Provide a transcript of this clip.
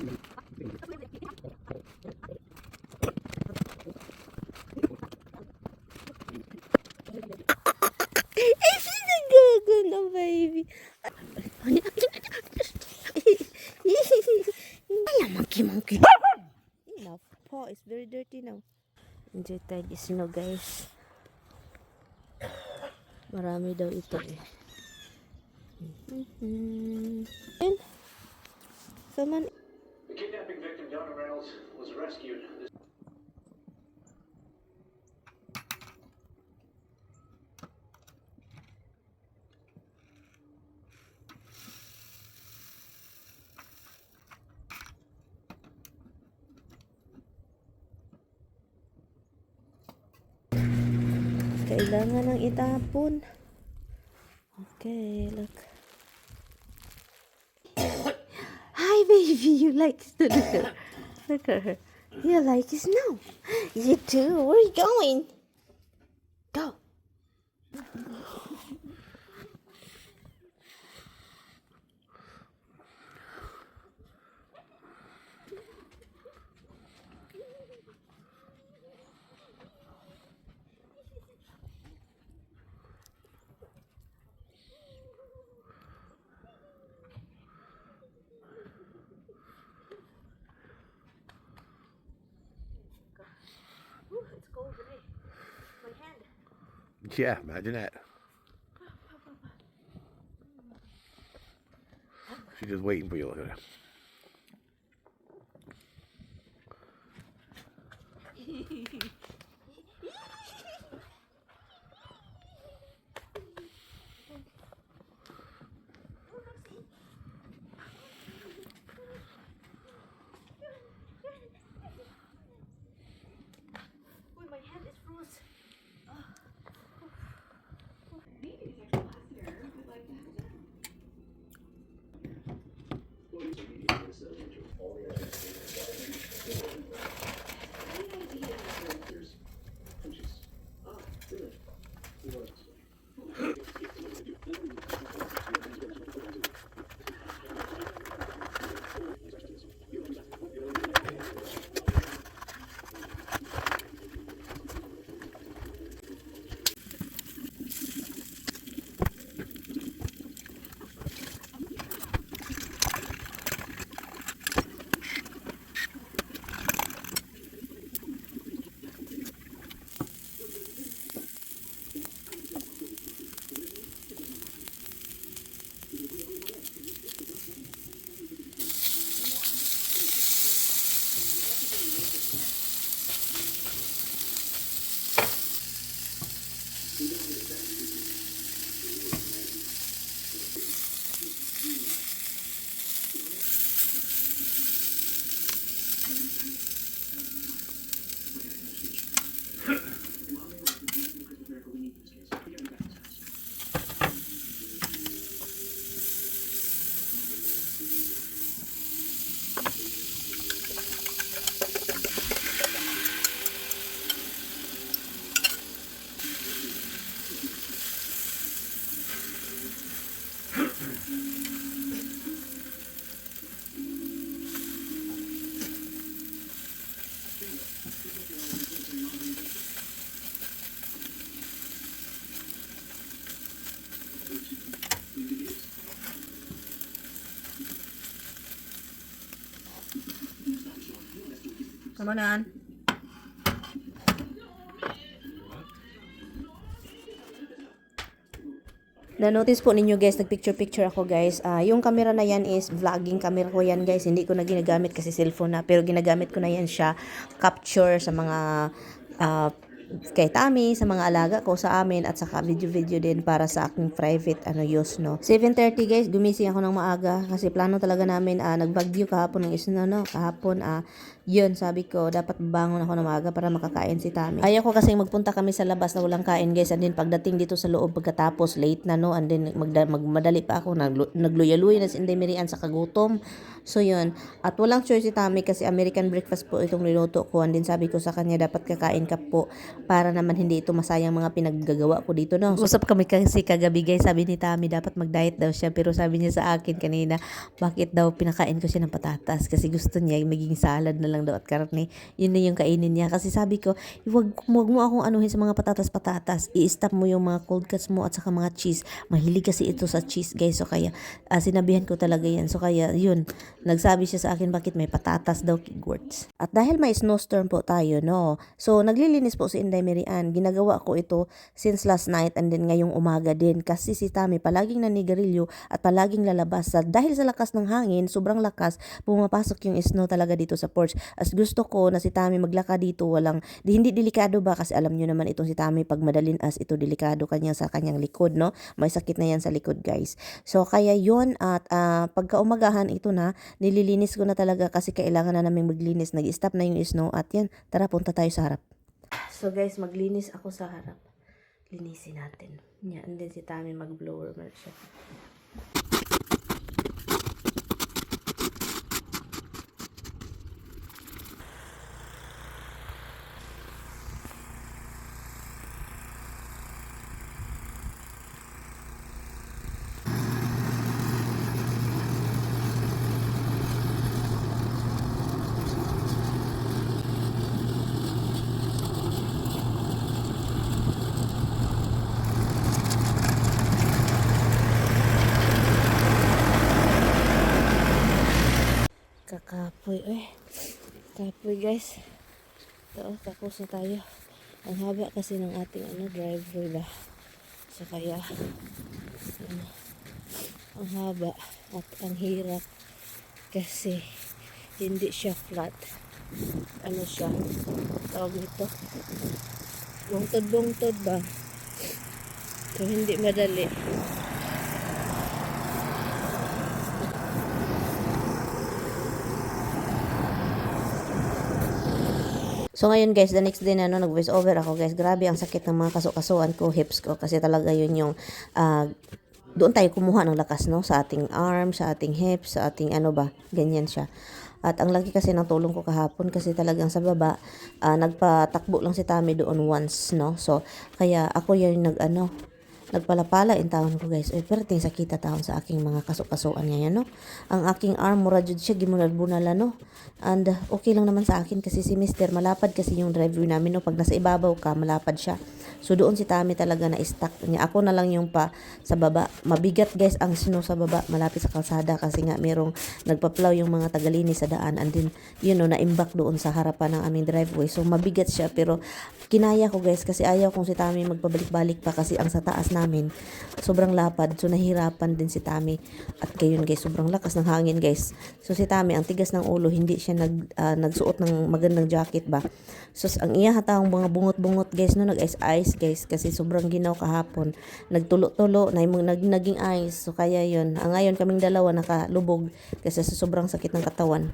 She's a good no baby. Ay, monkey. Enough. Paw is very dirty now. Enjoy tayo the snow, guys. Marami daw ito eh. And someone. The kidnapping victim, Donna Reynolds, was rescued. Kailangan ng itapon. Okay, look. Hi, baby. You like to look at her. Look at her. You like snow. You too. Where are you going? Go. Ooh, it's cold today. My hand. Yeah, imagine that. She's just waiting for you. Look at her. Ooh, my hand is frozen. Come on. Na-notice po ninyo guys, nagpicture-picture ako guys. Yung camera na yan is vlogging camera ko yan guys. Hindi ko na ginagamit kasi cellphone na. Pero ginagamit ko na yan siya. Capture sa mga kay Tami, sa mga alaga ko sa amin at saka video-video din para sa aking private use no. 7:30 guys, gumising ako ng maaga kasi plano talaga namin nagbagyo kahapon ng isno no. Kahapon yun sabi ko dapat bangon ako ng maaga para makakain si Tami. Ayaw ko kasi magpunta kami sa labas na walang kain guys, and then pagdating dito sa loob pagkatapos late na no, and then magmadali pa ako, nagluya-luya na si Inday Mirian sa kagutom. So yun, at walang choice si Tami kasi American breakfast po itong niluto ko, and then sabi ko sa kanya dapat kakain ka po para naman hindi ito masayang mga pinaggagawa ko dito, no. Usap kami kasi kagabi guys, sabi ni Tami dapat mag-diet daw siya, pero sabi niya sa akin kanina, bakit daw pinakain ko siya ng patatas kasi gusto niya maging salad na lang daw at karne. Yun na yung kainin niya kasi sabi ko, wag mo akong anuhin sa mga patatas, i-stop mo yung mga cold cuts mo at saka mga cheese. Mahilig kasi ito sa cheese guys, so kaya sinabihan ko talaga yan. So kaya yun, nagsabi siya sa akin bakit may patatas daw, keywords. At dahil may snowstorm po tayo, no, so naglilinis po si Inday Mirian. Ginagawa ko ito since last night and then ngayong umaga din kasi si Tami palaging nanigarilyo at palaging lalabas. Dahil sa lakas ng hangin, sobrang lakas, pumapasok yung snow talaga dito sa porch. As gusto ko na si Tami maglaka dito, hindi delikado ba kasi alam nyo naman itong si Tami pag madalin as ito delikado kanya sa kanyang likod, no, may sakit na yan sa likod guys. So kaya yun at pagka umagahan ito na, nililinis ko na talaga kasi kailangan na namin maglinis, nag-stop na yung snow at yan, tara punta tayo sa harap. So guys, maglinis ako sa harap. Linisin natin. Yan, din si Tami mag-blower man siya. Kapoy guys. Ito, tapos na tayo. Ang haba kasi ng ating driveway ba. So kaya ang haba at ang hirap kasi hindi siya flat. Ano siya? Tawag nito. Bungtod ba? So hindi madali. So ngayon guys, the next day na nag-voice over ako guys. Grabe ang sakit ng mga kasukasuan ko, hips ko kasi talaga yun yung doon tayo kumuha ng lakas, no, sa ating arm, sa ating hips, sa ating ganyan siya. At ang laki kasi ng tulong ko kahapon kasi talagang sa baba nagpatakbo lang si Tami doon once, no. So kaya ako yung nagpalapala in taon ko guys. Perting sakita taon sa aking mga kasukasuan niya, no. Ang aking arm mura jud siya gimunal-bunala, no. And okay lang naman sa akin kasi si Mister malapad kasi yung driveway namin, no. Pag nasa ibabaw ka, malapad siya. So doon si Tami talaga na stuck niya. Ako na lang yung pa sa baba. Mabigat guys ang snow sa baba, malapit sa kalsada kasi nga merong nagpa-plow yung mga tagalinis sa daan and then naimbak doon sa harapan ng aming driveway. So mabigat siya pero kinaya ko guys kasi ayaw kong si Tami magpabalik-balik pa kasi ang sa taas namin sobrang lapad. So nahirapan din si Tami. At gayon guys, sobrang lakas ng hangin guys. So si Tami ang tigas ng ulo, hindi siya nagsuot ng magandang jacket ba. So ang iya hatang mga bungot-bungot guys, no, nag-ice guys kasi sobrang ginaw kahapon. Nagtulo-tulo na naging ice. So kaya yun. Ngayon kaming dalawa nakalubog kasi sa sobrang sakit ng katawan.